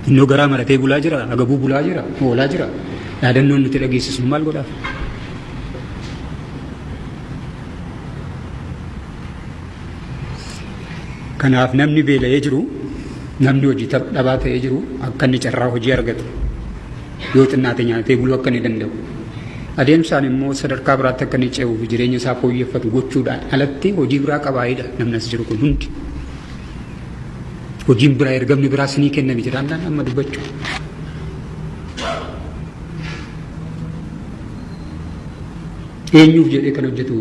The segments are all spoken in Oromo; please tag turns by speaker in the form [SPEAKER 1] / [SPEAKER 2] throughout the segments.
[SPEAKER 1] Innoo garaa maratee bulaa jira, agabuu bulaa jira, oolaa jira. Dhaadannoon nuti dhageessisnu maal godhaaf? Kanaaf namni beela'ee jiru, namni hojii dhabaa ta'ee jiru akka inni carraa hojii argatu yoo xinnaate nyaatee buluu akka inni danda'u. Adeemsaan immoo sadarkaa biraatti akka inni ce'uu fi jireenya isaa fooyyeffatu gochuudhaan alatti hojii biraa qabaayidha namni as jiru kun hundi. Hojiin biraa ergamni biraa sinii kenname jiraannaan amma dubbachuu. Eenyuuf jedhee kan hojjetu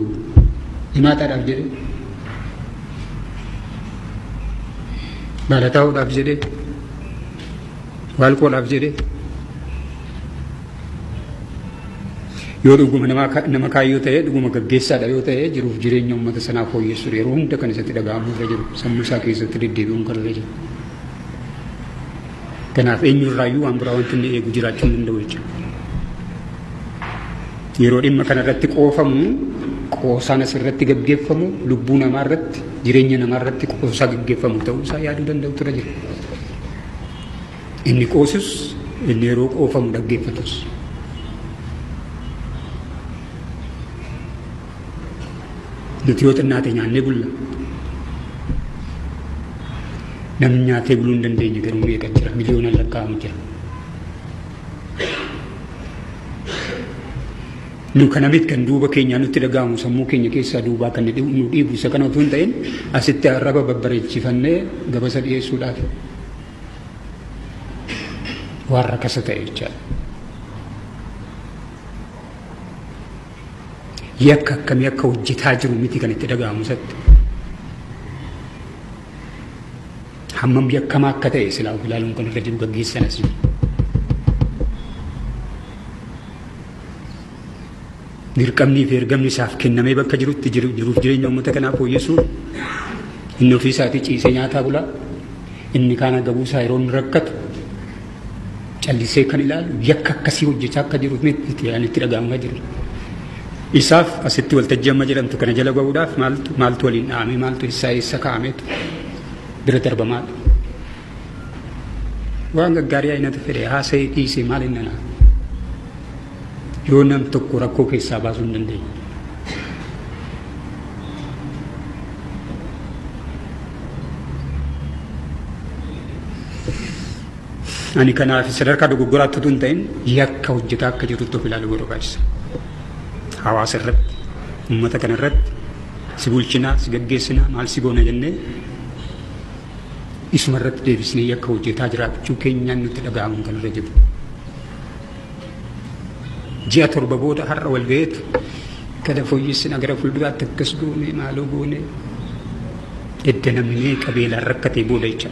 [SPEAKER 1] himaataadhaaf jedhee baalataa'uudhaaf jedhee waalqoodhaaf jedhee yoo dhuguma nama kaayyoo ta'e dhuguma gaggeessaadha yoo ta'e jiruuf jireenya uummata sanaa fooyyessu yeroo hunda kan isatti dhaga'amu irra jiru sammuu isaa keessatti deddeebi'uun kan irra jiru. Kanaaf eenyurraayyuu waan biraa wanti inni eegu jiraachuu hin danda'u jechuudha. Yeroo dhimma kana irratti qoofamu qoosaan asirratti gaggeeffamu lubbuu namaa irratti jireenya namaa irratti qoosaa gaggeeffamu ta'uu isaa yaaduu danda'u tura jira. Inni qoosus inni yeroo qoofamu dhaggeeffatus. Nuti yoo xinnaate nyaannee bulla. Namni nyaatee buluu hin dandeenye garuu meeqa jira? Miliyoonaan lakkaa'amu jira. Nu kana miti kan duuba keenyaa nutti dhaga'amu sammuu keenya keessaa duubaa kan nu dhiibu isa kana utuu hin ta'in asitti arraba babbareechifannee gabasa dhiyeessuudhaaf waan rakasa ta'e jechaadha. Yakka akkamii akka hojjetaa jiru miti kan itti dhaga'amu isatti. Hammam yakkamaa akka ta'e silaa of ilaaluun kan irra jiru gaggeessan as jiru. Dirqamnii fi ergamni isaaf kennamee bakka jirutti jiruuf jireenya uummata kanaa fooyyessuu inni ofii isaatii ciisee nyaataa bulaa inni kaan agabuu isaa yeroo inni rakkatu callisee kan ilaalu yakka akkasii hojjechaa akka jiru itti itti dhaga'amaa jiru. Isaaf asitti waltajjii amma jedhamtu kana jala ga'uudhaaf maaltu maaltu waliin dha'amee maaltu eessaa eessa kaa'ameetu bira darbamaadha. Waan gaggaarii aynata fedhe haasa'ee dhiisee maal inni naa yoo nam tokko rakkoo keessaa baasuu hin dandeenye. Ani kanaaf sadarkaa dogoggoraatti utuu hin ta'in yakka hojjetaa akka jirutti of ilaaluu barbaachisa. Hawaasa irratti, uummata kana irratti si bulchinaa, si gaggeessinaa, maal si goona jennee isuma irratti deebisnee yakka hojjetaa jiraachuu keenyaan nutti dhaga'amuun kan irra jiru. Ji'a 7 booda har'a wal gaheetu kana fooyyessina gara fuulduraatti akkas goone maaloo goone edda namni meeqa beelaan rakkatee booda jecha.